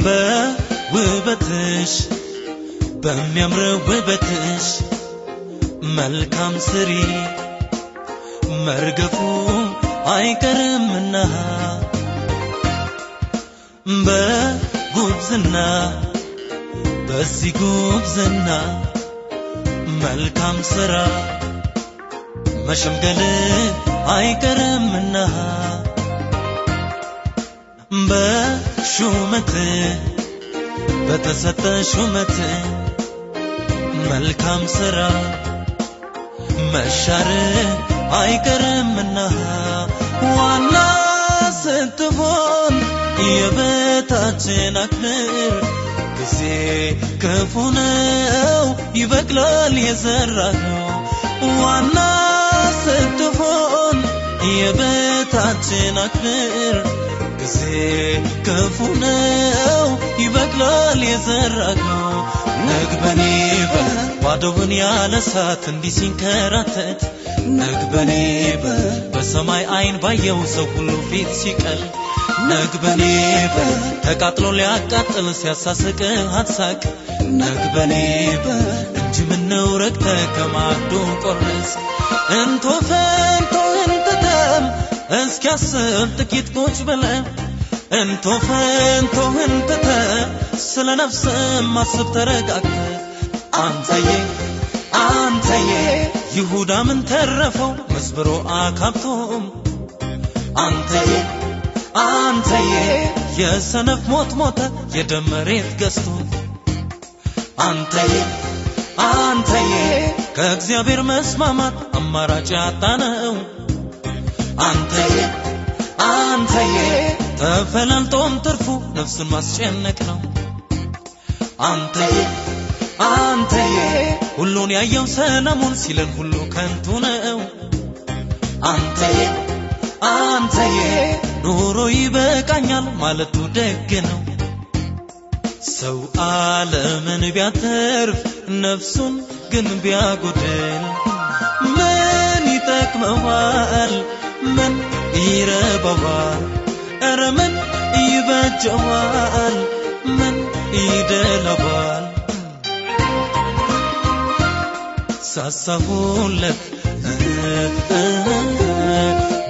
በውበትሽ በሚያምረው ውበትሽ መልካም ስሪ መርገፉ አይቀርምና በጉብዝና በዚህ ጉብዝና መልካም ስራ መሸምገል አይቀርምና በሹመት በተሰጠ ሹመት መልካም ስራ መሻር አይቀርምና ዋና ስትሆን የበታችን አክብር ጊዜ ክፉ ነው ይበቅላል የዘራኸው ዋና ስትሆን የበታችን አክብር ጊዜ ክፉ ነው ይበቅላል የዘራኸው ነግበኔ ባዶውን ያለ እሳት እንዲህ ሲንከራተት ነግበኔ በሰማይ አይን ባየው ሰው ሁሉ ፊት ሲቀል ነግበኔ ተቃጥሎ ሊያቃጥል ሲያሳስቅ አትሳቅ ነግበኔ እንጂ ምነው ረግተህ ከማዕዱ ቆረስክ እንቶ ፈንቶ እንትተም እስኪያስብ ጥቂት ቁጭ ብለህ እንቶ ፈንቶ እንትተህ ስለ ነፍስህ ማሰብ ተረጋግተህ አንተዬ አንተዬ ይሁዳ ምን ተረፈው መዝብሮ አካብቶም አንተዬ አንተዬ የሰነፍ ሞት ሞተ የደም መሬት ገዝቶ አንተዬ አንተዬ ከእግዚአብሔር መስማማት አማራጭ ያጣነው አንተዬ አንተዬ ተፈላልጦም ትርፉ ነፍሱን ማስጨነቅ ነው አንተዬ አንተዬ ሁሉን ያየው ሰለሞን ሲለን ሁሉ ከንቱ ነው አንተዬ አንተዬ ኑሮ ይበቃኛል ማለቱ ደግ ነው ሰው ዓለምን ቢያተርፍ ነፍሱን ግን ቢያጎድል ምን ይጠቅመዋል? ምን ይረባዋል? ኧረ ምን ይበጀዋል? ምን ይደለዋል? ሳሳሁለት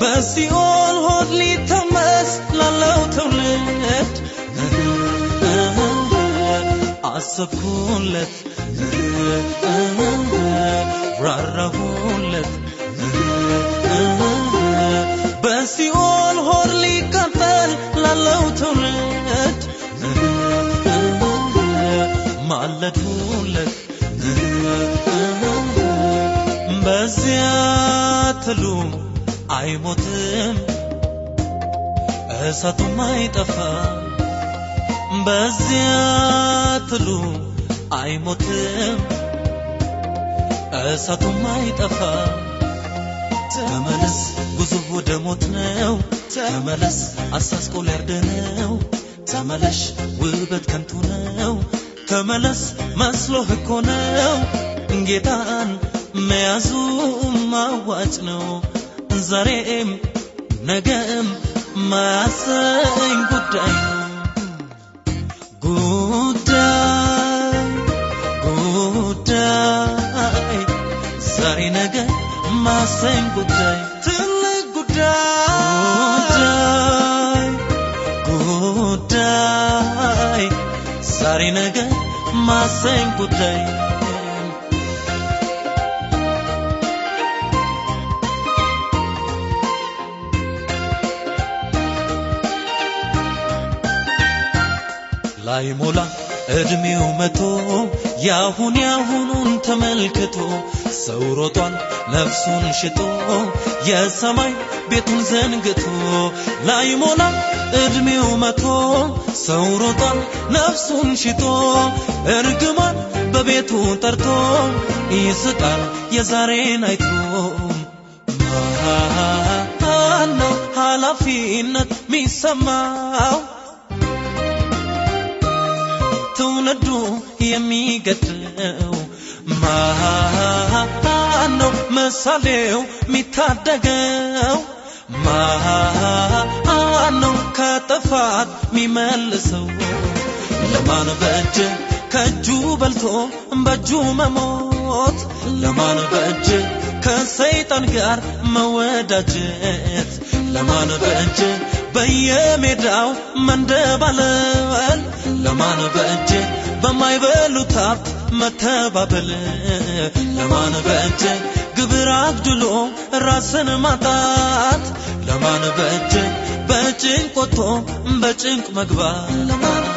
በሲኦል ሆድ ሊተመስ ላለው ትውልድ አሰብኩለት ራራሁለት በሲኦል ሆድ ሊቃጠል ላለው ትውልድ ማለድሁለት በዚያ ትሉ አይሞትም እሳቱም አይጠፋም በዚያ ትሉ አይሞትም እሳቱም አይጠፋም ተመለስ ጉዞ ወደ ሞት ነው ተመለስ አሳስቆ ሊያርድነው ተመለሽ ውበት ከንቱ ነው ተመለስ መስሎህ እኮ ነው ጌታን መያዙ ማዋጭ ነው ዛሬም ነገም ማያሰኝ ጉዳይ ነው ጉዳይ ጉዳይ ዛሬ ነገ ማሰኝ ጉዳይ ትልቅ ጉዳይ ጉዳይ ዛሬ ነገ ማሰኝ ጉዳይ ላይሞላ እድሜው መቶ ያሁን ያሁኑን ተመልክቶ ሰው ሮጧል ነፍሱን ሽጦ የሰማይ ቤቱን ዘንግቶ ላይሞላ እድሜው መቶ ሰው ሮጧል ነፍሱን ሽጦ እርግማን በቤቱ ጠርቶ ይስቃል የዛሬን አይቶ ማነው ኃላፊነት ሚሰማው ትውልዱ የሚገድለው ማነው ምሳሌው ሚታደገው ማነው ከጥፋት ሚመልሰው ለማን በእጅ ከእጁ በልቶ በእጁ መሞት? ለማን በእጅ ከሰይጣን ጋር መወዳጀት? ለማን በእጅ በየሜዳው መንደባለል? ለማን በእጅ በማይበሉት ሀብት መተባበል? ለማን በእጅ ግብር አግድሎ ራስን ማጣት? ለማን በእጅ በጭንቅ ወጥቶ በጭንቅ መግባት?